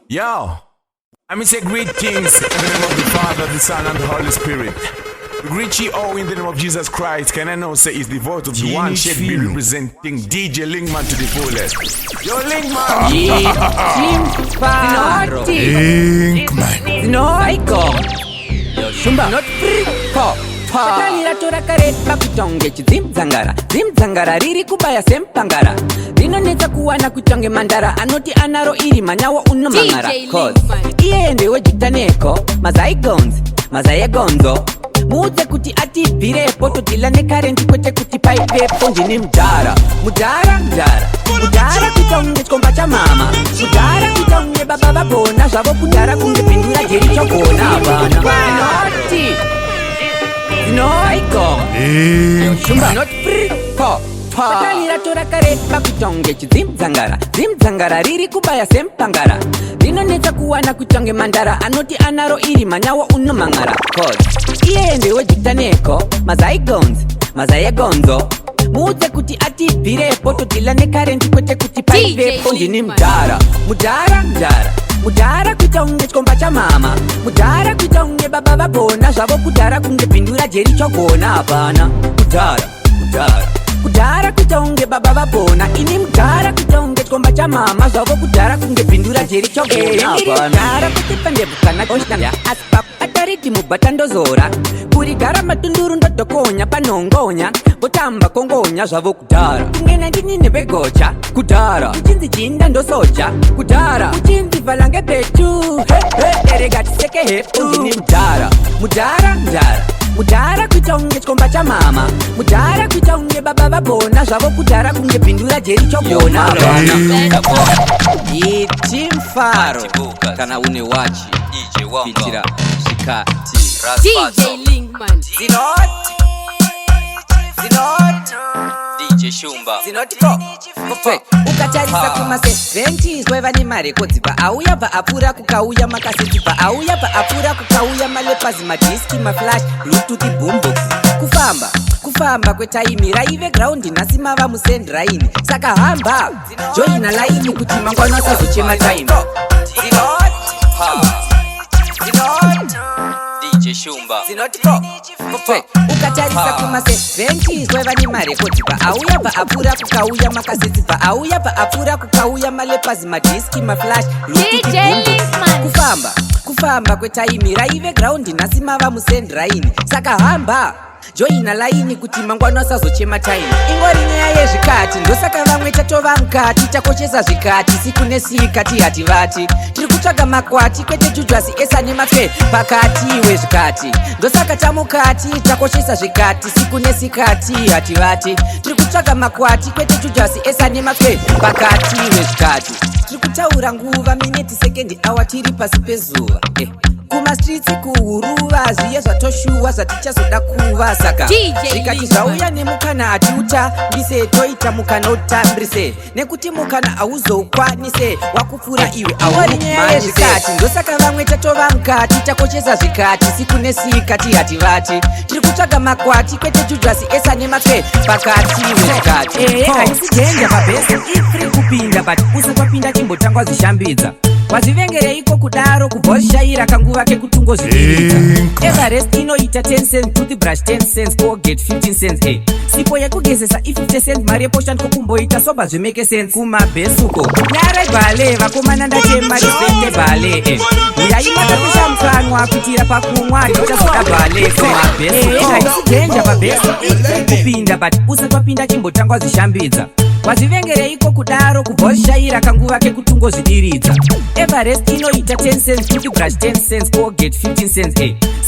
Yo, I mean say greetings in the name of the Father, the Son, and the Holy Spirit. We greet you all in the name of Jesus Christ. Can I now say is the voice of the one should be representing DJ Linkman to the fullest. Yo, Linkman! Linkman. Shumba. Not free. Satani ratora kareba kutonge chidzimdzangara dzimdzangara riri kubaya sempangara rinonetsa kuwana kutonge mandara anoti anaro iri manyawo unomangara. DJ Cause Linkman. Iye ndewejita mazaigons mazayegonzo muudze kuti atibvirepo todhila nekarenti kwete kuti paipepo. Ndini mudhara, mudhara, mudhara, mudhara kuita unge chikomba chamama, mudhara kuita unge baba vagona zvavo, kudhara kunge bhindura jeri chogona hapana. Noti dzinoigoma. Linkman. Not free po. Satani ratora kareba kutonge chidzimdzangara dzimdzangara riri kubaya sempangara rinonetsa kuwana kutonge mandara anoti anaro iri manyawo unomangara. Cause iye ndewejita neko mazaigons mazayegonzo muudze kuti atibvirepo todhila nekarenti kwete kuti paipepo. Ndini Linkman. mudhara, mudhara, mudhara, mudhara kuita unge chikomba chamama, mudhara kuita unge baba vagona zvavo, kudhara kunge bhindura jeri chogona hapana. Kudhara, kudhara, kudhara kuita unge baba vagona. Ini mudhara kuita unge chikomba chamama zvavo, kudhara kunge bhindura jeri chogona hapana. Mudhara kuti pandebvu kana oshtanga asi patariti mubhata ndozora kurigara matunduru ndodhokonya panongonya votamba kongonya zvavo, kudhara kunge nandini nevegocha, kudhara kuchinzi jinda ndosoja, kudhara kuchinzi valange betu erega tiseke hepu. Ndini mudhara, mudhara, mudhara, mudhara kuita unge chikomba chamama, mudhara kuita unge baba vagona zvavo, kudhara kunge bhindura jeri chogona hapana. Iti mfaro kana une wachi kuitira zvikati. DJ Linkman. Dzinoti dzinoti DJ Shumba. Dzinoti ko ko. Ukatarisa kuma-70s kwaiva nemarekodzi, paauya paapfuura kukauya makaseti, paauya paapfuura kukauya malepazi, madhiski, maflash, Bluetooth, boombox. Kufamba kufamba kwetaimi raive graundi, nhasi mava musendraini. Saka hamba joina laini kuti mangwana asazochema time. Dzinoti DJ Shumba. Dzinoti ko ko. Ukatarisa kuma-70s kwaiva nemarekodzi, paauya paapfuura kukauya makaseti, paauya paapfuura kukauya malepazi, madhiski, maflash, Bluetooth, DJ boombox. Linkman. Kufamba kufamba kwetaimi raive graundi, nhasi mava musendraini. Saka hamba joina laini kuti mangwana asazochema time. Ingori nyaya yezvikati, ndosaka vamwe tatova mukati, takoshesa zvikati siku nesikati. Hativati tiri kutsvaga makwati kwete jujwasi esa nematwe pakati wezvikati, ndosaka tamukati takoshesa zvikati siku nesikati. Hativati tiri kutsvaga makwati kwete jujwasi esa nematwe pakati wezvikati. Tiri kutaura nguva, mineti, sekendi, awa, tiri pasi pezuva, eh. Kumastreets kuhuruva zviye zvatoshuwa zvatichazoda kuva. Saka DJ zvikati Linkman. Zvauya nemukana hatiutambise, toita mukana utambise nekuti mukana hauzoukwanise wakupfuura iwe. Ingori nyaya yezvikati, ndosaka vamwe tatova mukati, takoshesa zvikati siku nesikati. Hativati tiri kutsvaga makwati kwete jujwasi esa nematwe pakati wezvikati. Ehe, haisi danger pabhesi, ifree kupinda, but usati wapinda chimbotangwa zvishambidza. Wazvivengereiko kudaro kubva wazvishayira kanguva kekutungozvidiridza? Linkman. Everest inoita 10 cents, toothbrush 10 cents, Colgate 15 cents, sipo yekugezesa i50 cents, mari yeposha ndikokumboita soba zvimake sense. Kumabhesuko nyarai bhale vakomana, ndachema, respecte bhale, Uyai makapisha mukanwa kuitira pakumwa tichazoda bhale. Kumabhesuko haisi danger pabhesi, ifree kupinda, but usati wapinda chimbotangwa zvishambidza. Wazvivengereiko kudaro kubva wazvishayira kanguva kekutungozvidiridza? Everest inoita 10 cents, toothbrush 10 cents, Colgate 15 cents,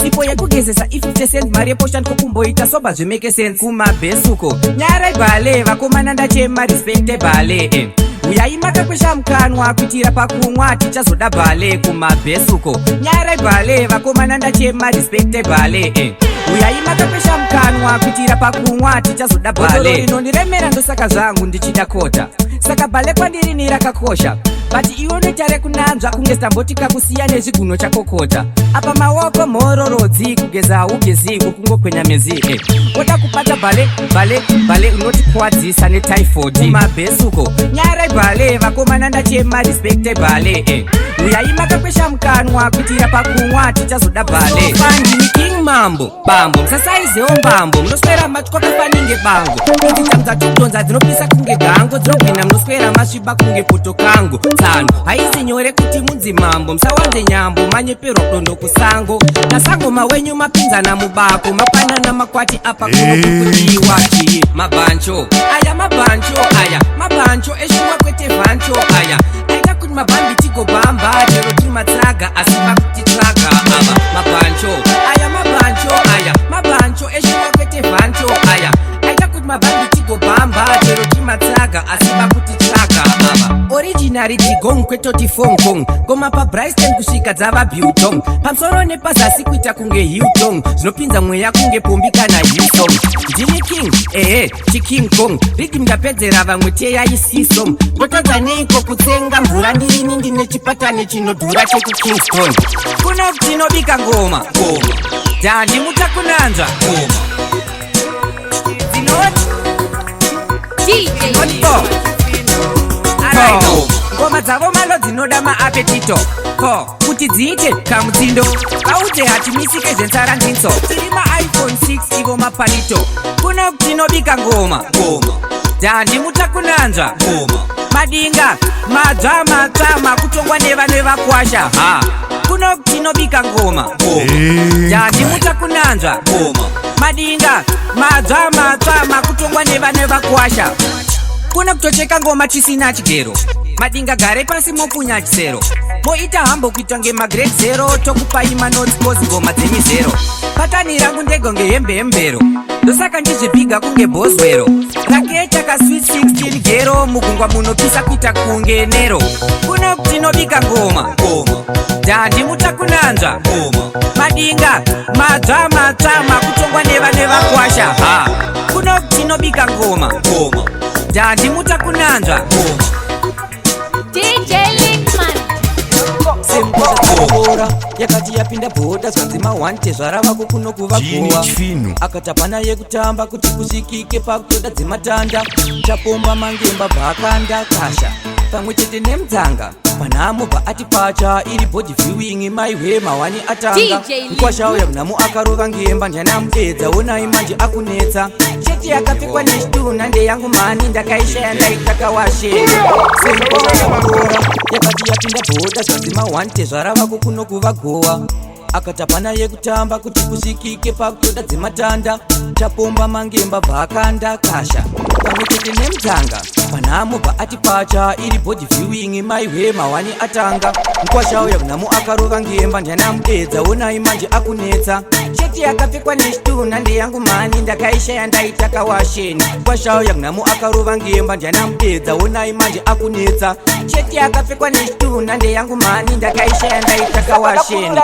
sipo yekugezesa i50 cents, mari yeposha ndikokumboita soba zvimake sense. Kumabhesuko nyarai bhale vakomana, ndachema, respecte bhale, Uyai makakwesha mukanwa kuitira pakumwa tichazoda bhale. Kumabhesuko nyarai bhale vakomana, ndachema, respecte bhale, Uyai makakwesha mukanwa kuitira pakumwa tichazoda bhale. Rinondiremera, ndosaka zvangu ndichida kota. Saka bhale kwandiri rakakosha, but iwe unoita rekunanzva kunge stamboti kakusiya nezviguno chakokota apa maoko mhororodzi kugeza haugezi ukungokwenya mezi, Oda kupata bhale, bhale, bhale unotikwadzisa netyphoid. Mabhesuko nyarai bhale vakomana, ndachema, respecte bhale, Uyai makakwesha mukanwa kuitira pakumwa tichazoda bhale. Ndini king, mambo bambo, musasaizewo mbambo, munoswera matwakafaninge bango. Idzi tudonza dzinopisa kunge gango, dzinogwina munoswera masviba kunge poto kango. Tsano haizi nyore kuti munzi mambo, musawanze nyambo, manyeperwa kudondo kusango. Nasangoma wenyu mapinzana mubako, mapanana makwati apa kuno kukudiwa chii? Mabhancho aya, mabhancho aya, mabhancho eshuwa kwete bhancho aya aita kuti mabhambi tigobhamba chero tiri matsaga, asi pakutitsvaga ava. Mabhancho aya, mabhancho aya, mabhancho eshuwa kwete bhancho aya aita kuti mabhambi tigobhamba chero tiri matsaga, asi pakutitsvaga ava. Original tigong kwetoti fongkong, ngoma paBryston kusvika dzava biltong, pamusoro nepazasi kuita kunge Hilton, zvinopinza mweya kunge pombi kana Hillsong. Ndini king, ehe, chiKing Kong, riddim ndapedzera vamwe teyaisisom. Ndotadza neiko kutsenga mvura ndirini ndine chipatane chinodhura chekuKingston? Kuno tinobika ngoma. Ngoma. Dhandimutakunanzva. Ngoma. Dzinoti DJ Otfo. Araiko. Ngoma dzavo malo dzinoda maapetito ko kuti dziite kamutsindo. Vaudze hatimisike zvensaranzinso, tiri maiPhone 6 ivo mapalito. Kuno tinobika ngoma. Ngoma. Dhandimutakunanzva. Ngoma. Madinga madzva matsva makutongwa nevane vakwasha ha. Kuno tinobika ngoma. Ngoma. Dhandimutakunanzva. Ngoma. Madinga madzva matsva makutongwa nevane vakwasha. Kuno kutocheka ngoma chisina chigero. Madinga gare pasi mopunya chisero, moita hambo kuitwa ngemagrade zero. Tokupai manotes cause ngoma dzemizero. Patani rangu ndego ngehembe yembero, ndosaka ndizvibhiga kunge bhozwero rake chaka sweet 16 gero mugungwa munopisa kuita kunge nero. Kuno tinobika ngoma. Ngoma. Dhandimutakunanzva. Ngoma. Madinga madzva matsva makutongwa nevane vakwasha ha. Kuno tinobika ngoma. Ngoma. Dhandimutakunanzva. Ngoma. DJ Linkman. Semukora yakati yapinda bhodha, zvanzi mahwante zvaravako kuno kuvagowa. Chini. Akati hapana yekutamba kuti kusvikike pakutoda dzematanda. Chapomba mangemba bvaakanda kasha pamwe chete nemudzanga panhamo bva ati pacha iri body viewing maihwe mawani atanga. DJ Lee. Mkwasha uya kunhamo akarova ngemba ndianamudedza, onai manje akunetsa. Cheti yakapfekwa nechitunha ndeyangu mani, ndakaishaya ndaitaka washeni. Semukora yakati yapinda bhodha, zvanzi mahwante zvaravako kuno kuvagowa. Akati hapana yekutamba kuti kusvikike pakutoda dzematanda. Chapomba mangemba bvaakanda kasha pamwe chete nemudzanga panhamo bva ati pacha iri body viewing maihwe mawani atanga. Mkwasha uya kunhamo akarova ngemba ndianamudedza, onai manje akunetsa. Cheti yakapfekwa nechitunha ndeyangu mani, ndakaishaya ndaitaka washeni. Mkwasha uya kunhamo akarova ngemba ndianamudedza, onai manje akunetsa. Cheti yakapfekwa nechitunha ndeyangu mani, ndakaishaya ndaitaka washeni.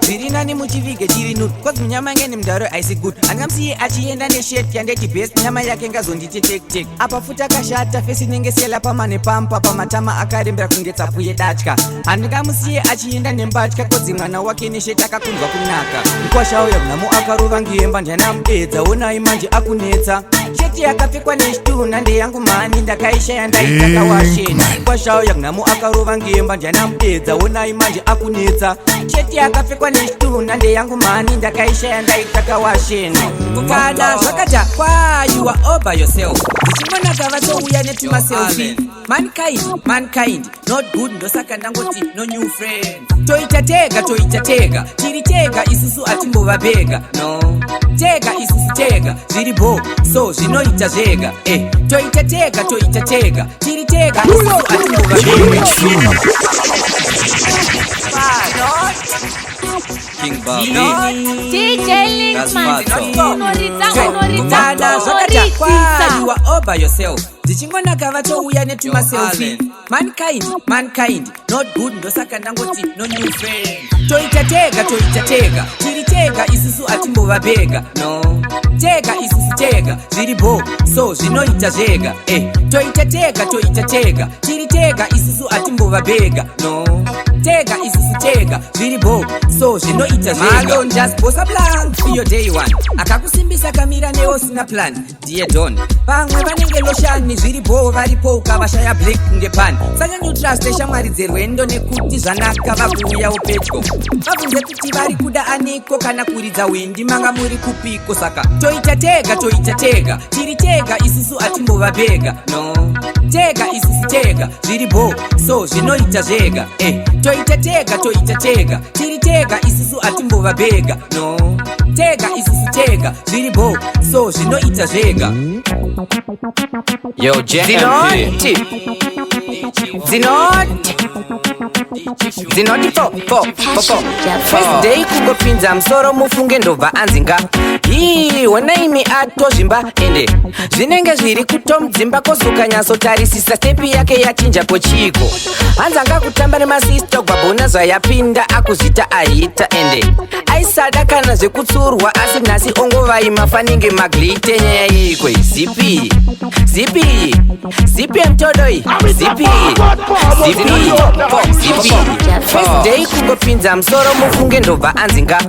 Zviri nani muchivige chiri nude, cause munyama ngeni mundaro haisi good. Handingamusiye achienda neshet yandeti best, nyama yake ngazonditi tek tek. Apa futi akashata face inenge sela pamane pampa pamatama akarembera kunge tsapu yedatya. Handingamusiye achienda nembatya, cause mwana wake neshet akakundwa kunaka. Mkwasha uya kunhamo akarova ngemba ndianamudedza, onai manje akunetsa. Cheti yakapfekwa nechitunha ndeyangu mani, ndakaishaya ndaitaka washeni. Mkwasha uya kunhamo akarova ngemba ndianamudedza, onai manje akunetsa. Cheti yakapfekwa nechitunha ndeyangu mani, ndakaishaya ndaitaka washeni. Kana zvakadhakwa you are all by yourself, zvichingonaka vatouya netumaselfie. Mankind, mankind not good, ndosaka ndangoti no new friends. Toita tega, toita tega, tiri tega isusu atimbovabhega no. Tega isusu tega, zviri bo so zvinoita zvega eh. Toita tega, toita tega, tiri tega isusu atimbovabhega. King Bobby. DJ Linkman. That's Unoridza, unoridza, Kana zvakadhakwa unoridza. you are all by yourself, zvichingonaka vatouya netumaselfie. Allen. Mankind, mankind not good, ndosaka ndangoti no new friends. Toita tega, toita tega, tiri tega isusu atimbovabhega no. Tega isusu tega, zviri bo so zvinoita zvega eh. Toita tega, toita tega, tiri tega isusu atimbovabhega no. Tega isusu tega, zviripo so zvinoita zvega. Just bosa blank for your day one. Akakusimbisa kamira neosina plan ndiye don. Vamwe vanenge loshani, zviripo varipo, ukavashaya black kunge pan. Sanyanyotruste shamwari dzerwendo, nekuti zvanaka vakuuyawo pedyo. Vabvunze kuti vari kuda aniko, kana kuridza windi manga muri kupiko. Saka toita tega, toita tega, tiri tega isusu, atimbovabhega no. Tega isusu tega, zviripo so zvinoita zvega. Toita tega, toita tega, tiri tega isusu, atimbovabhega no. Tega isusu tega, zviripo so zvinoita zvega. Yo, JMP. Dzinoti dzinoti dzinoti fo fo fo fo. First day kungopinza musoro, mufunge ndobva anzinga ii, honaimi atozvimba, ende zvinenge zviri kutomudzimba. Kozukanyatsotarisisa step yake yachinja kochiko. Hanzi anga kutamba nemasista gwabhona, zvayapinda akuzvita aita, ende aisada kana zvekutsurwa, asi nhasi ongovaima faninge maglite. Nyaya yeikwe zipi zipi zipi yemutodoi zipi zipi zipi. First day kungopinza musoro, mufunge ndobva anzinga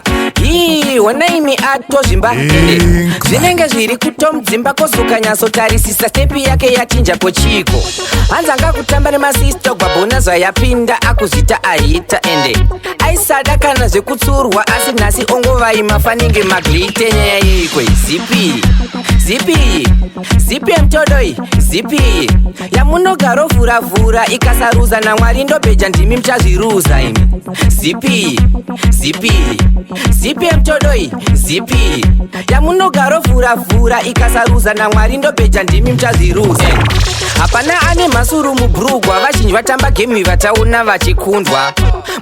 ii, honaimi atozvimba, ende zvinenge zviri kutomudzimba. Kozukanyatsotarisisa step yake yachinja kochiko. Hanzi anga kutamba nemasista gwabhona, zvayapinda akuzvita aita, ende aisada kana zvekutsurwa, asi nhasi ongovaima faninge maglite. Nyaya yeikwe zipi zipi zipi yemutodoi zipi yamunogarovhuravhura, ikasaruza namwari ndobheja ndimi muchazviruza imi. Zipi zipi zipi yemutodoi zipi yamunogarovhuravhura, ikasaruza namwari ndobheja ndimi muchazviruza. Hapana ane mhasuru mubhurugwa, vazhinji vatamba game vataona vachikundwa.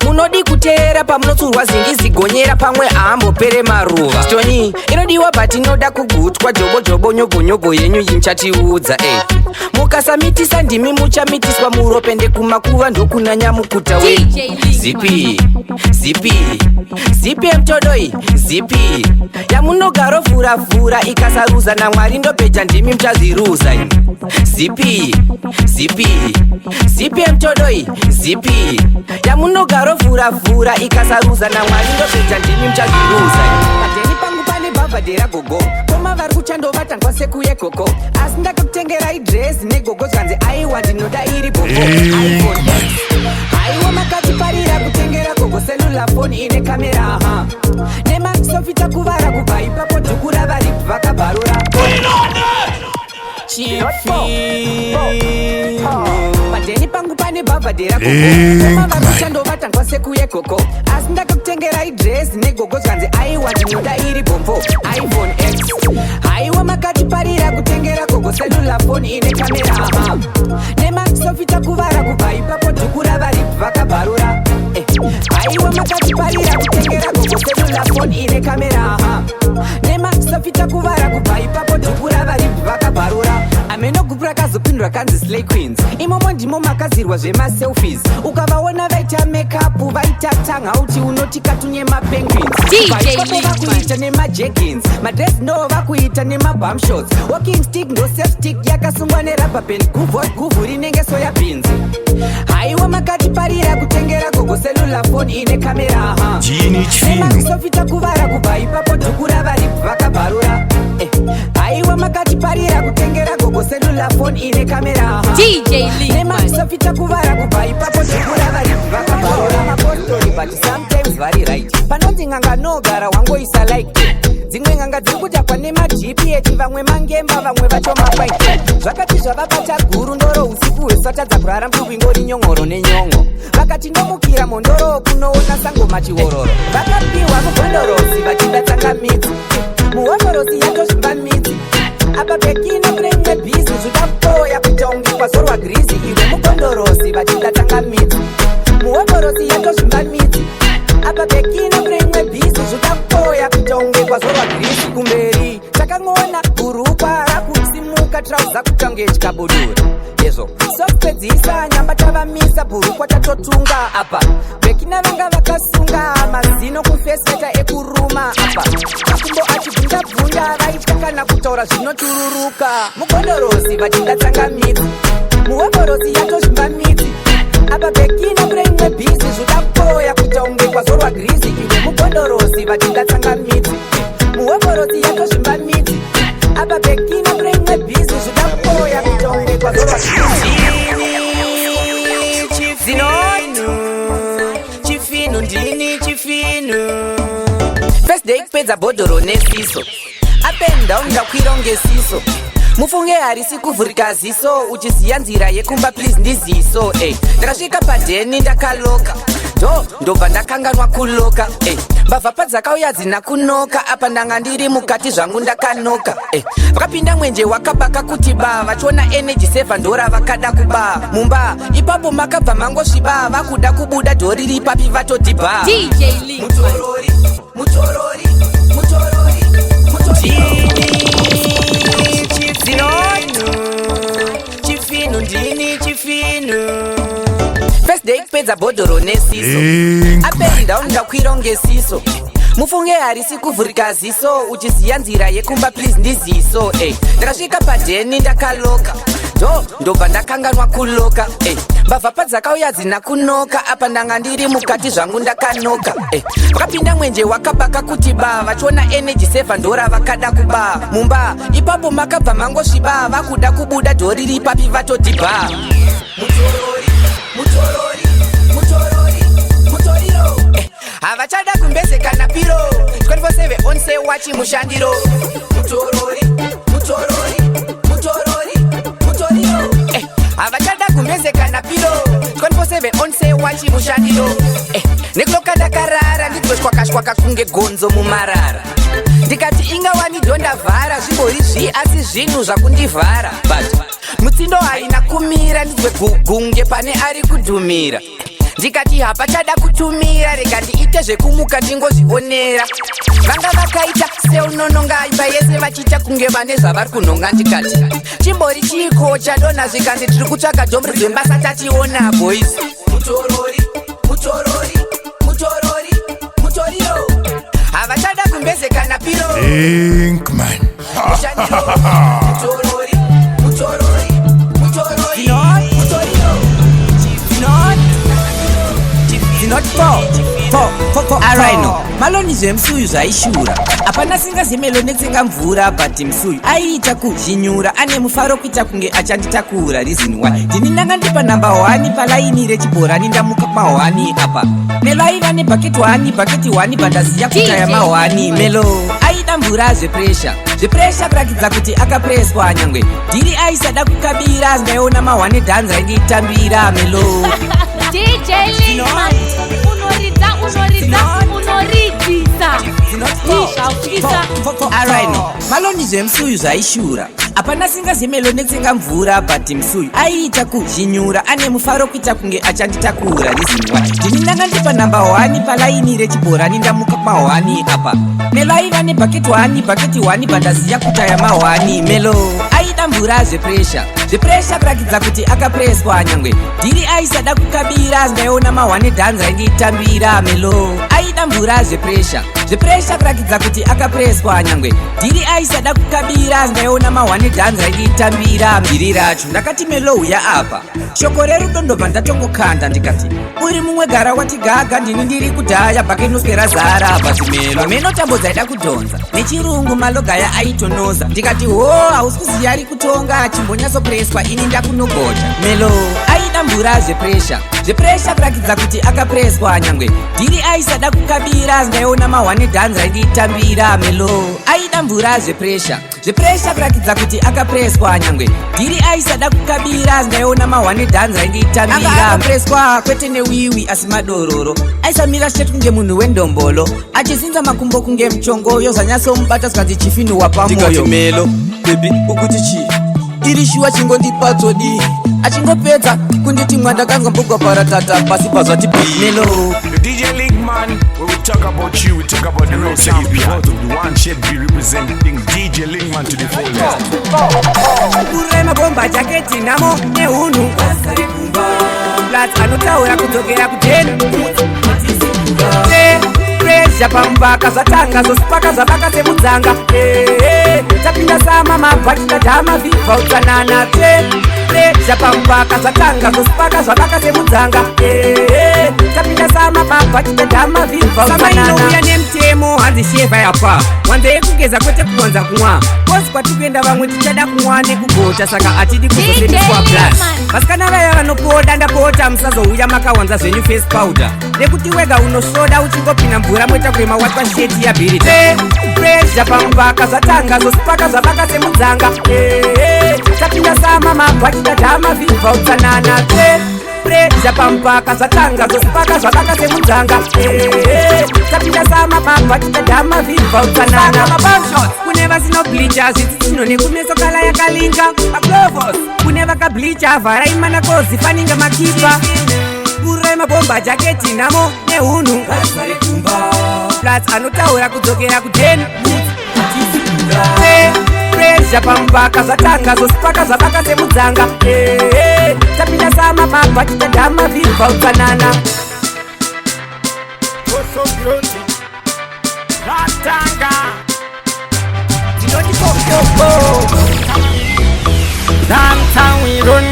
Munodi kuteera pamunotsurwa zingizi gonyera, pamwe haambopere maruva. Stonyi inodiwa patinoda kugutwa, jobo jobo nyogo nyogo yenyu imuchatiudza. Mukasamitisa ndimi muchamitiswa murope, ndekumakuva ndokuna nyamukuta we. DJ Linkman. Zipi zipi zipi yemutodoi zipi yamunogarovhuravhura, ikasaruza namwari ndobheja ndimi muchazviruza imi. Zipi zipi zipi yemutodoi zipi yamunogarovhuravhura, ikasaruza namwari ndobheja ndimi muchazviruza imi. Padheni pangu pane bhavhadhera gogo, koma vari kuchandovata sekuye gogo, asi ndakakutengerai dresi negogo, zvanzi aiwa ndinoda iri gogo iPhone X. Aiwa makatiparira kutengera gogo cellular phone ine kamera ha nemasofita kuvara kubva ipapo dhukura vari vakabharura. Chifino padheni pangu pane bhavhadhera Linkman. gogo sekuye gogo, asi ndakakutengerai dresi negogo, zvanzi aiwa ndinoda iri bombo iPhone X. Haiwa makatiparira kutengera gogo cellular phone ine kamera ha nemasofita kuvara kubva ipapo dhukura vari vakabharura. Haiwa makatiparira kutengera gogo cellular phone ine kamera ha nemasofita kuvara kubva ipapo dhukura vari vakabharura. Ameno gupu rakazopindura kanzi Slay Queens, imomo ndimo makazirwa zvemaselfies. Ukavaona vaita makeup, vaita tangauti unoti katunye mapenguins. DJ Kubva ipapo Linkman. vakuita nemajeggings, madress ndo vakuita nemabumshots, walking stick ndo safe stick yakasungwa nerubber band, guvhu guvhu rinenge soya beans. Haiwa makatiparira kutengera gogo cellular phone ine kamera ha Jini Chfino. nemasofita kuvara kubva ipapo dhukura vari vakabharura. Haiwa makatiparira kutengera gogo cellular phone ine kamera ha DJ Linkman. nemasofita kuvara kubva ipapo dhukura vari vakabharura. Mapostori but sometimes vari right, panonzi n'anga nogara wangoisa like. Dzimwe n'anga dziri kudhakwa nemajipi eti, vamwe mangemba, vamwe vacho mapaiti. Zvakati zvavabata guru ndoro usiku hwesatadza kurara, mbuku nyongoro nenyongo. Vakati ndomukira mondoro kunoona sangoma chiororo, vakapiwa mugondorosi vachida tsangamidzi, muhondorosi yatozvimba midzi. Apa pekino kune imwe bhizi zvidapoya kuita unge kwazorwa grease. Iwe mugondorosi vachida tsangamidzi, muhondorosi yatozvimba midzi. Apa pekino kune imwe bhizi zvidapoya kuita unge kwazorwa grease. Kumberi takangoona bhurukwa rakusimuka, trauza kutange chikabudura izvo sokupedzisa nyamba tavamisa bhurukwa tatotunga. Apa bekina vanga vakasunga mazino kufeseta ekuruma, apa makumbo achibvunda-bvunda, vaitya kana kutaura zvinotururuka. Mugondorosi vachida tsangamidzi, muhondorosi yatozvimba midzi. Apa bekina kune imwe bhizi zvidapoya. First day kupedza bhodhoro nesiso, up and down, ndakwira unge seesaw. Mufunge harisi kuvhurika ziso, uchiziya nzira yekumba, please ndiziso. Ndakasvika padheni ndakaloka do, ndobva ndakanganwa kuloka. Mbavha padzakauya dzina kunoka, apa ndanga ndiri mukati zvangu ndakanoka. Vakapinda mwenje wakabaka kuti ba, vachiona energy saver ndora vakada kuba. Mumba ipapo makabva mangosviba, vakuda kubuda dhori ripapi vatoti ba. DJ Linkman. Mutorori, mutorori, mutorori, mutorori, chifinu, chifinu, ndini chifinu. First day kupedza bhodhoro nesiso, up and down, ndakwira unge seesaw. Mufunge harisi kuvhurika ziso, uchiziya nzira yekumba, please ndiziso. Ndakasvika padheni ndakaloka do, ndobva ndakanganwa kuloka. Mbavha padzakauya dzina kunoka, apa ndanga ndiri mukati zvangu ndakanoka. Vakapinda mwenje wakabaka kuti ba, vachiona energy saver ndora vakada kuba. Mumba ipapo makabva mangosviba, vakuda kubuda dhori ripapi vatoti ba. Mutorori, mutorori, mutorori, mutoriro. Havachada kumbeze kana pillow, 24/7 on say wachi mushandiro. Mutorori, mutorori, mutorori, mutoriro. Havachada kumbeze kana pillow, 24/7 on say wachi mushandiro. Nekuloka ndakarara, ndidzoshwakashwaka kunge gonzo mumarara. Ndikati ingawani dhondavhara zvimbori zvi, asi zvinhu zvakundivhara, but mutsindo haina kumira. Ndizwe gugunge pane ari kudhumira. Ndikati hapachada kutumira, rega ndiite zvekumuka ndingozvionera. Vanga vakaita seunononga imba yese, vachiita kunge vane zvavari kunhonga. Ndikati chimbori chiko chadonha? Zvikanzi tiri kutsvaga dhomri dzembasa, tachiona boys. Mutorori, mutorori, mutorori, mutoriro. Havachada kumbeze kana pillow. Linkman. Mushandiro. Mutorori, mutorori, mutorori, mutoriro. Dzinoti four four four four. Arino maloni zvemusuyu zvaishura, hapana singazimelo netsenga mvura, but musuyu aiita kuzhinyura ane mufaro kuita kunge achanditakura. Reason why ndini ndanga ndipa namba 1 palaini rechibhorani, ndamuka pa1 apa. Melo aiva nebhaketi 1, bhaketi 1, bhandaziya kutaya ma1. Melo aida mvura zvepresha, zvepresha, kurakidza kuti akapreswa. Nyangwe dhiri aisada kukabira, ndaiona ma1 dhanzi rainditambira melo. DJ Linkman. Unoridza, unoridza, unoridzisa. Zvaukisa. Arino maloni zvemusuyu zvaishura, hapana singazimelo netsenga mvura, but musuyu aiita kuzhinyura ane mufaro kuita kunge achanditakura. Reason why ndini ndanga ndipa namba 1 palaini rechibhorani, ndamuka pa1 apa. Melo aiva nebhaketi 1, bhaketi 1, bhandaziya kutaya ma1. Melo aida mvura zvepresha, zvepresha, kurakidza kuti akapreswa. Nyangwe dhiri aisada kukabira, ndaiona ma1 dhanzi rainditambira. Melo aida mvura zvepresha, zvepresha, kurakidza kuti akapreswa. Nyangwe dhiri aisada kukabira, ndaiona ma1 dhanzi rainditambira. Dhiri racho ndakati melo uya apa, shoko rerudo ndobva ndatongokanda. Ndikati uri mumwe gara wati gaga, ndini ndiri kudhaya, bhakenoswera zara. But melo meno tambo dzaida kudhonza nechirungu, malogaya aitonoza. Ndikati ho, hausi kuziya ari kutonga, chimbonyatsopreswa, ini ndakunogocha. Melo aida mvura zvepresha, zvepresha, kurakidza kuti akapreswa. Nyangwe dhiri aisada kukabira, ndaiona ma1 dhanzi rainditambira. Melo aida mvura zvepresha, zvepresha, kurakidza kuti akapreswa. Nyangwe dhiri aisada kukabira, ndaiona ma1 dhanzi rainditambira. Akapreswa kwete newiwi, asi madororo. Aisamira straight kunge munhu wendombolo, achizinza makumbo kunge muchongoyo. Zvanyatsomubata zvikanzi chifinuwa Ndikati pamoyo. Melo baby, ukuti chii? Iri shuwa, chingondipatodi. Achingopedza kunditi mwandakanzwa mbugwa paratata pasi pazvati pi. Melo. The DJ Linkman, when we talk about you, we talk about the real champion. The voice of the one should be representing DJ Linkman to the fullest. Kurura mabhomba jaketi namo nehunhu plus anotaura kudzokera kujeni. Presha pamubaka zvatanga zosipaka zvavaka semudzanga. Tapinda sama mabhachi, tadhama vhivha utsanana. Presha pamubaka zvatanga zosipaka zvavaka semudzanga. Tapinda sama mabhachi, tadhama vhivha utsanana. Inouya nemutemo. Mutemo hanzi shevha yapwa, wanza yekugeza kwete kuwanza kumwa, 'cause kwatikuenda vamwe tichada kumwa nekugota, saka hatidi kuzosemiswa. Plus vasikana vaya vanopoda, ndapota musazouya makawanza zvenyu face powder, nekuti wega unosvoda uchingopinda mvura moita kurema watwa sheti yabhirita. Pressure pamupaka zvatanga, zosipaka zvabaka semudzanga. Tapinda sama mabwachitadhama vhivha utsanana. Pressure pamupaka zvatanga, zosipaka zvabaka semudzanga. Tapinda sama mabwachitadhama vhivha utsanana. Kune vasinobleacha zvitsitsino nekumeso colour yakalinga paglovos, kune vakableacha vharai manakozi faninga makipa, kurai mabhomba jaketi namo nehunhu. Plus anotaura kudzokera kudeni. Pressure pamupaka zvatanga, zosipaka zvabaka semudzanga. Tapinda sama mabwachitadhama vhivha utsanana. Kosogroti zvatanga. Ndinoti popopo. Downtown we run.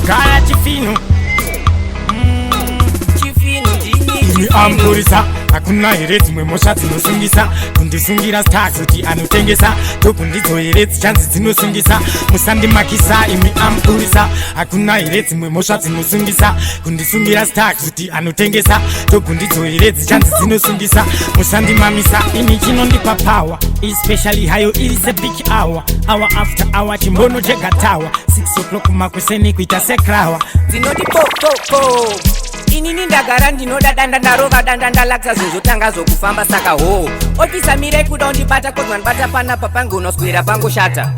Kaya chifinu. Chifinu ndini. Imi amupurisa, hakuna here dzimwe mhosva dzinosungisa? Kundisungira star kuti anotengesa topu, ndidzo here dzichanzi dzinosungisa? Musandimakisa imi amupurisa. Hakuna here dzimwe mhosva dzinosungisa? Kundisungira star kuti anotengesa topu, ndidzo here dzichanzi dzinosungisa? Musandimamisa ini. Chinondipa power, especially hayo iri sepeak hour, hour after hour, chimbono chegatawa 6 o'clock makuseni kuita sekrawa. Dzinoti popopo. Inini ndagara ndinoda danda, ndarova danda, ndalakisa zvinhu zvokufamba. Saka ho officer, mirai kuda undibata, 'cause mandibata panapa pangonoswera pangoshata.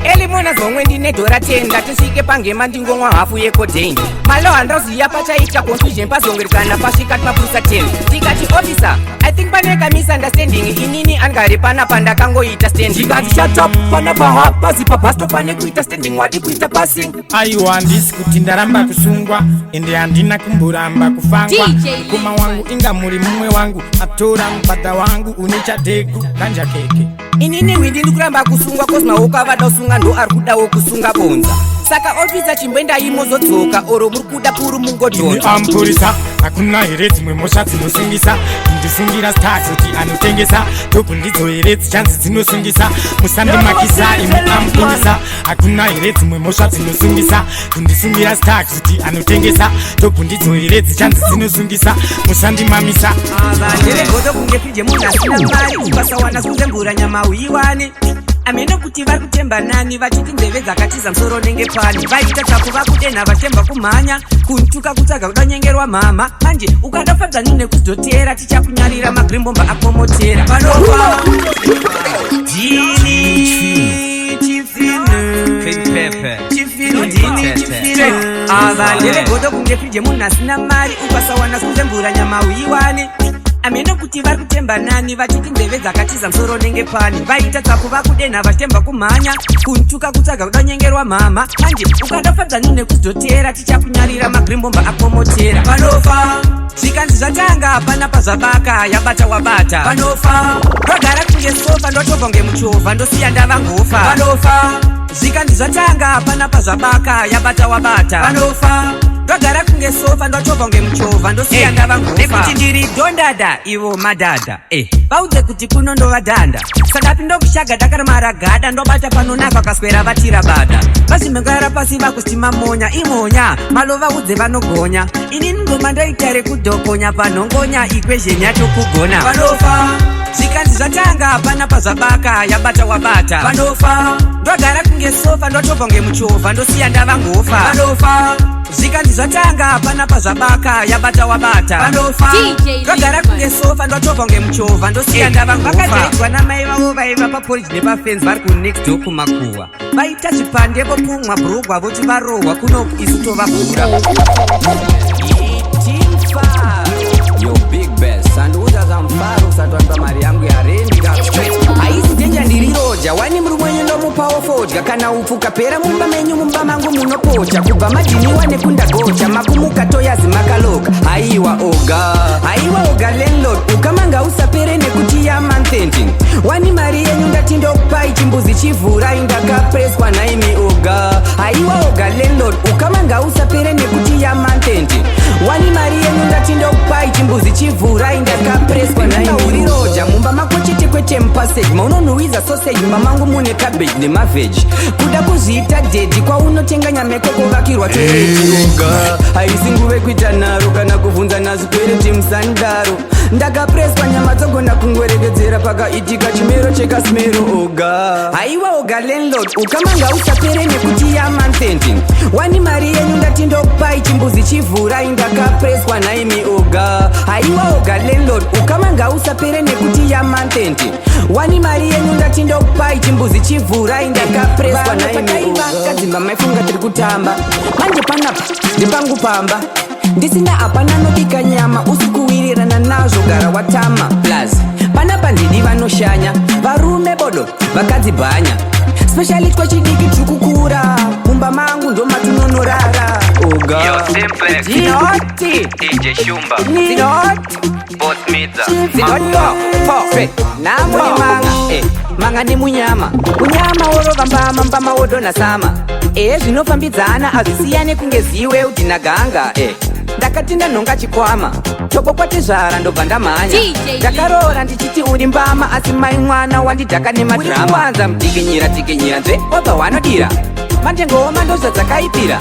Elimona zomwe ndine dhora 10, ngatisvike pangema ndingomwa hafu yecodeine. Malo handoziya pachaita confusion pazongerekana pasvika mapurisa 10. Tikati, "Officer, I think pane kamisunderstanding. Inini angari panapa ndakangoita standing." Ndikati, "Shut up, panapa hapazi pabus stop pane kuita standing, wadi kuita passing." Aiwa, handisi kuti ndaramba kusungwa, ende handina kumboramba kufangwa. DJ Kuma wangu inga muri mumwe wangu atora mubhadha wangu une chadhegu ganja keke. Inini hwindi ndikuramba kusungwa, 'cause maoko avada kusunga ndo ari kudawo kusunga bonza. Saka officer, chimboendai mozodzoka, oro muri kuda puru Imi mungodhonza. amupurisa, hakuna here dzimwe mhosva dzinosungisa? Kundisungira star kuti anotengesa topu, ndidzo here dzichanzi dzinosungisa? Musandimakisa imi amupurisa. Hakuna here dzimwe mhosva dzinosungisa? Kundisungira star kuti anotengesa topu, ndidzo here dzichanzi dzinosungisa? Musandimamisa. Vandevegodo kunge frije, munhu asina mari ukasawana zunzembura nyama uiwane. Amene kuti vari kutemba nani, vachiti nzeve dzakatiza musoro nenge pani. Vaita tsvaku vakudenha vachemba kumhanya kuntuka kutsvaga kudanyengerwa mhama. Manje ukadafadza nekuzotera tichakunyarira magrimbomba akomotera vanofa ndini chifinu. Chifinu ndini chifinu. Ava ndevegodo kunge frije, munhu asina mari ukasawana zunzembura nyama uiwane. Amene kuti vari kutemba nani, vachiti nzeve dzakatiza musoro nenge pani. Vaita tsaku vakudenha vachitemba kumhanya kuntuka kutsvaga kudanyengerwa mhama. Manje ukadafadza nekuzotera tichakunyarira magrimbomba akomotera vanofa. Zvikanzi zvatanga hapana pazvabaka, yabata wabata vanofa. Ndogara kunge sofa, ndochovha kunge muchovha, ndosiya ndavangofa vanofa. Zvikanzi zvatanga hapana pazvabaka, yabata wabata vanofa. Ndogara kunge sofa, ndochovha kunge muchovha, ndosiya ndavangofa. Nekuti ndiri dhondada, ivo madhadha. Vaudze kuti kuno ndovadhanda, saka pindokushaga dakaremara gada, ndobata panonaka kaswera vatira bada vazvimhengara pasi vakusitima monya imonya malo. Vaudze vanogonya, inini ngoma ndoita rekudhokonya panhongonya equation yacho kugona vanofa. Zvikanzi zvatanga hapana pazvabaka, yabata wabata vanofa. Ndogara kunge sofa, ndochovha kunge muchovha, ndosiya ndavangofa vanofa. Zvikanzi zvatanga hapana pazvabaka, yabata wabata vanofa. DJ Ndogara Lingman. kunge sofa, ndochovha kunge muchovha, ndosiya ndavangofa. Vakadaidzwa namai vavo vaiva paporiji nepafenzi, vari kunext door kumakuwa, vaita zvipande vopumwa bhurugwa voti varohwa. Kuno isu tovavhura. Yo big best, sandiudza zvamufaro usati mari yangu yarendi. Haisi dhenja, ndiri roja wani. Muri mwenyu ndomupawo fodya kana upfu kapera mumba menyu, mumba mangu munopocha kubva madhiniwa nekundagocha makumuka toyazi makaloka. Haiwa oga, haiwa oga landlord, ukamanga usapere nekuti yamonth ending wani. Mari yenyu ndati ndokupai, chimbuzi chivhurai, ndakapreswa naimi oga. Haiwa oga landlord, ukamanga usapere nekuti yamonth ending wani. Mari yenyu ndati ndokupai, chimbuzi chivhurai, ndakapreswa naimi. Uri roja. Passage maunonhuhwidza sausage, mamangu mune cabbage nemaveg. Kuda kuzviita daddy, kwaunotenga nyama yekokovakirwa toga. Haisi nguva yekuita nharo kana kuvhunza nazvikwereti, musandaro. Ndakapreswa, nyama dzogona kungwerekedzera pakaitika chimero chekasimero. Oga, haiwa oga landlord, ukamanga usapere nekuti yamonth ending. Wani mari yenyu ndati ndokupai, chimbuzi chivhurai, ndakapreswa naimi. Oga, haiwa oga landlord, ukamanga usapere nekuti yamonth ending. Wani mari yenyu ndati ndokupai, chimbuzi chivhurai, ndakapreswa naimi. Kadzimba maifunga tiri kutamba, manje panapa ndepangu pamba, ndisina hapana nobika nyama. Usikuwirirana nazvo, gara watama. Plus panapa ndidi vanoshanya, varume bodo, vakadzi bhanya, specially twechidiki tiri kukura. Mumba mangu ndomatunonorara. Oga. Yo, Simplex. Dzinoti DJ Shumba, dzinoti Boss Midza, dzinoti namo nemanga, manga nemunyama, munyama worova mbama, mbama wodonha sama. Ehe, zvinofambidzana, hazvisiyane kunge ziwe udhina ganga. Ndakati ndanhonga chikwama, toko kwatezvara, ndobva ndamhanya. DJ. Ndakaroora ndichiti uri mbama, asi mai mwana wandidhaka nemadhirama. Wanza mudikinyira tikinyira nzve, wabva wanodira manje ngoma ndozvadzakaipira.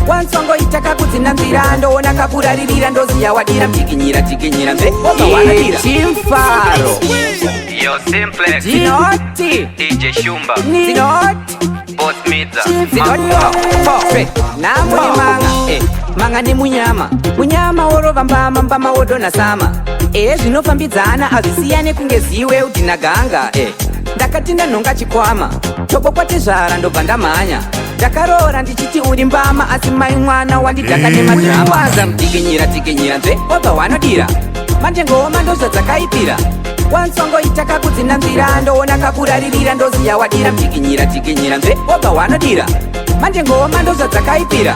Wansongoita kakudzinanzira, ndoona kakuraririra, ndoziya wadira. Mutikinyira tikinyira nzve, wabva wanodira chimfaro. Yo, Simplex. Dzinoti DJ Shumba, dzinoti Boss Midza, dzinoti namo nemanga, manga nemunyama, munyama worova mbama, mbama wodonha sama. Ehe, zvinofambidzana, hazvisiyane kunge ziwe udhina ganga. Ndakati ndanhonga chikwama, toko kwatezvara, ndobva ndamhanya. Ndakaroora ndichiti uri mbama, asi mai mwana wandidhaka nemadhirama. Wanza mutikinyira tikinyira nzve, wabva wanodira manje ngoma ndozvadzakaipira. Wansongoita kakudzinanzira, ndoona kakuraririra, ndoziya wadira. Mutikinyira tikinyira nzve, wabva wanodira manje ngoma ndozvadzakaipira.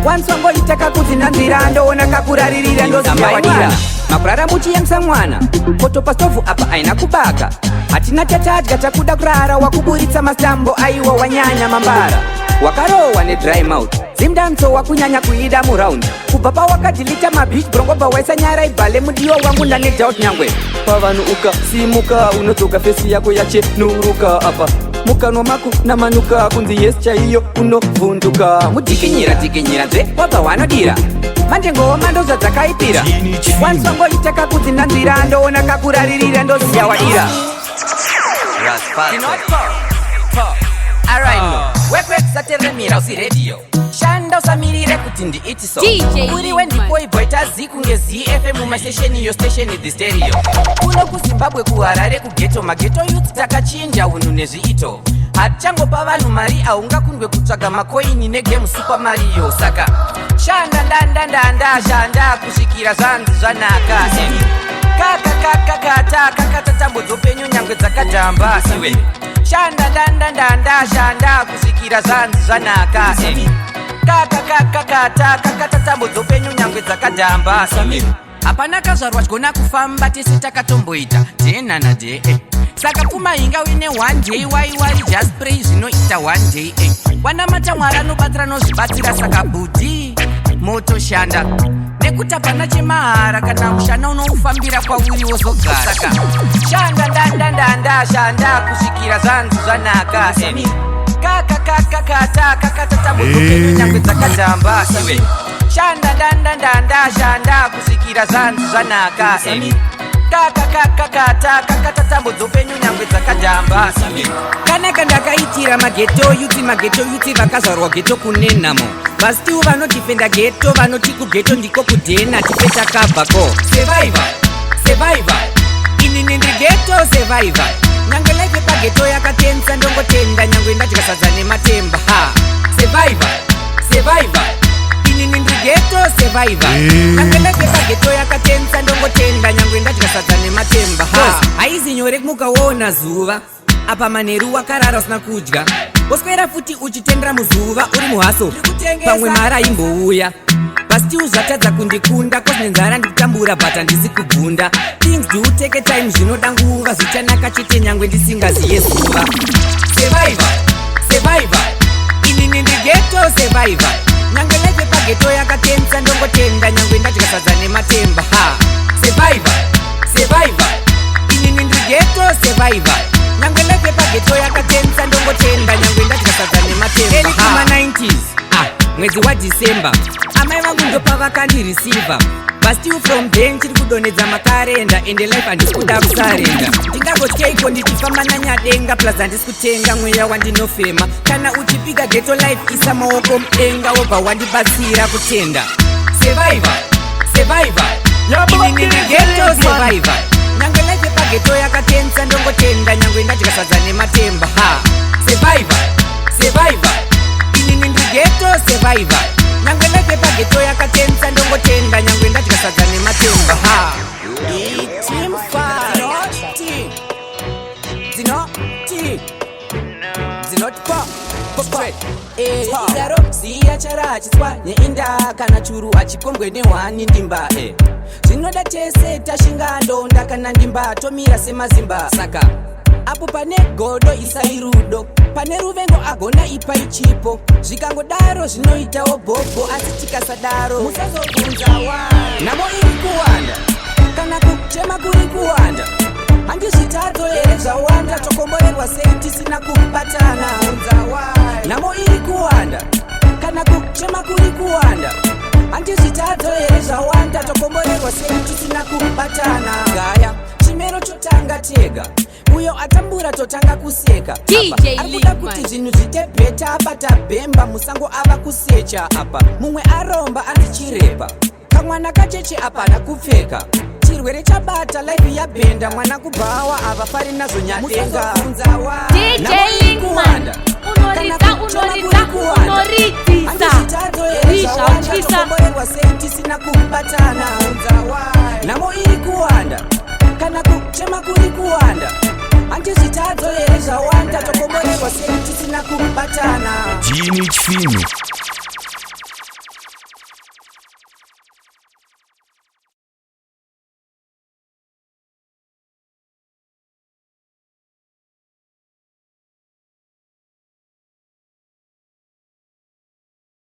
Wansongoita kakudzinanzira, ndoona kakuraririra, ndoziya wadira. Makurara muchiyamisa mwana, poto pastovhu apa aina kubaka, hatina chatadya, takuda kurara, wakuburitsa masambo. Aiwa, wanyanya mambara, wakarohwa nedry mouth. Zimdanso wakunyanya kuida muround kubva pawakadhilita mabich brongobva waisanyara ibhale. Mudiwa wangu, ndane doubt, nyangwe pavanhu ukasimuka unodzoka face yako yachenuruka, apa mukanwa mako namanuka kunzi yes chaiyo unovhunduka. Mutikinyira tikinyira nzve, wabva wanodira manje ngoma ndozvadzakaipira. Wansongoita kakudzinanzira, ndoona kakuraririra, ndoziya wadira. Alright, no wekwekusateremira usi radio, shanda usamirire kuti ndiiti so. DJ Uriwe Lingman. ndipoibhoita zi kunge ZFM mumastation, yo station the stereo. Kuno kuZimbabwe, kuHarare, kugeto, mageto youth takachinja unhu nezviito. Hatichangopa vanhu mari, haungakundwe kutsvaga makoini negame Super Mario. Saka shanda, ndandandanda, shanda kusvikira zvanzi zvanaka. Kakakakakata kakata tambo dzopenyu nyangwe dzakadhamba iwe. Shanda, ndandandanda, shanda kusvikira zvanzi zvanaka. Kakakakakata kakata tambo dzopenyu nyangwe dzakadhamba. Hapana kazvarwa tyona kufamba, tese takatomboita dhenana dhe. Saka pfuma hinga uine one day, waiwari, just pray, zvinoita one day. Wanamata Mwari anobatsira, nozvibatsira. Saka bhudhi, motoshanda nekuti hapana chemahara. Kana mushana unoufambira kwauri wozogara. Saka shanda, ndandandanda, shanda kusvikira zvanzi zvanaka. Kakakakakata kakata tambo dzopenyu nyangwe dzakadhamba iwe. Shanda, ndandandanda, shanda kusvikira zvanzi zvanaka. Kakakakakata kakata tambo dzopenyu nyangwe dzakadhamba. Kanaka ndakaitira mageto youth, mageto youth vakazvarwa geto kune nhamo, vastiu vanodhifenda geto, vanoti kugeto ndiko kudhena, tife takabvako. Survivor, survivor, inini ndiri ghetto survivor. Nyangwe life pageto yakatensa, ndongotenda nyangwe ndadya sadza nematemba. Ha, survivor, survivor, inini ndiri ghetto survivor. Nyangwe life pageto yakatensa, ndongotenda nyangwe ndadya sadza nematemba. Ha, haizi nyore kumukaona zuva apa manheru wakarara usina kudya, woswera futi uchitendera muzuva uri muhaso, pamwe mari aimbouya, but still zvatadza kundikunda, cause nenzara ndikutambura, but handisi kubvunda. Things do take time, zvinoda nguva, zvichanaka chete nyangwe ndisingaziye zuva. Survivor, survivor, inini ndighetto survivor. Nyangwe life pageto yakatensa, ndongotenda nyangwe ndadya sadza nematemba. Ha, survivor, survivor, inini ndighetto survivor. yepageto yakatensa, ndongotenda nyangwe ndadya sadza nematemba. Early kuma 90s, ah, mwedzi waDecember, amai vangu ndopavakandireceiva. But still from then chiri kudonhedza makarenda, ende life handisi kuda kusurrender. Ndingagotyeiko ndichifamba nanyadenga? Plus handisi kutenga mweya wandinofema. Kana uchipiga ghetto life, isa maoko mudenga, wobva wandibatsira kutenda. Survivor, survivor, ini ndini ghetto survivor. Nyangwe life yepageto yakatensa, ndongotenda nyangwe ndadya sadza nematemba. Ha, survivor, survivor, inini ndiri ghetto survivor. Nyangwe life yepageto yakatensa, ndongotenda nyangwe ndadya sadza nematemba. Ha, Team five. Dzinoti dzinoti pa idaro siya chara achiswa neinda, kana churu achikombwe nehwani ndimba. Zvinoda tese tashinga ndonda, kana ndimba tomira semazimba. Saka apo pane godo isai rudo, pane ruvengo agona ipai chipo. Zvikangodaro zvinoitawo bhobho, asi tikasadaro musazobvunza wa nhamo iri kuwanda, kana kuchema kuri kuwanda. Handizvitadzo here zvawanda? Tokomborerwa sei tisina kubatana? Nhamo iri kuwanda, kana kuchema kuri kuwanda. Handizvitadzo here zvawanda? Tokomborerwa sei tisina kubatana? Gaya chimero chotanga tega, uyo atambura totanga kuseka. DJ Apa ari kuda Linkman. kuti zvinhu zvite better, abata bhemba musango ava kusecha. Apa mumwe aromba anzi chirepa, kamwana kacheche apana kupfeka. Chirwere chabata, life yabhenda, mwana kubhawa ava fari nazvo nyadenga. DJ Linkman, unoridza, unoridza, unoridzisa. Izvautyisa. Tokomborerwa sei tisina kubatana? Nhamo iri kuwanda, kana kuchema kuri kuwanda. Handizvitadzo here zvawanda? Tokomborerwa sei tisina kubatana? Teenage Fino.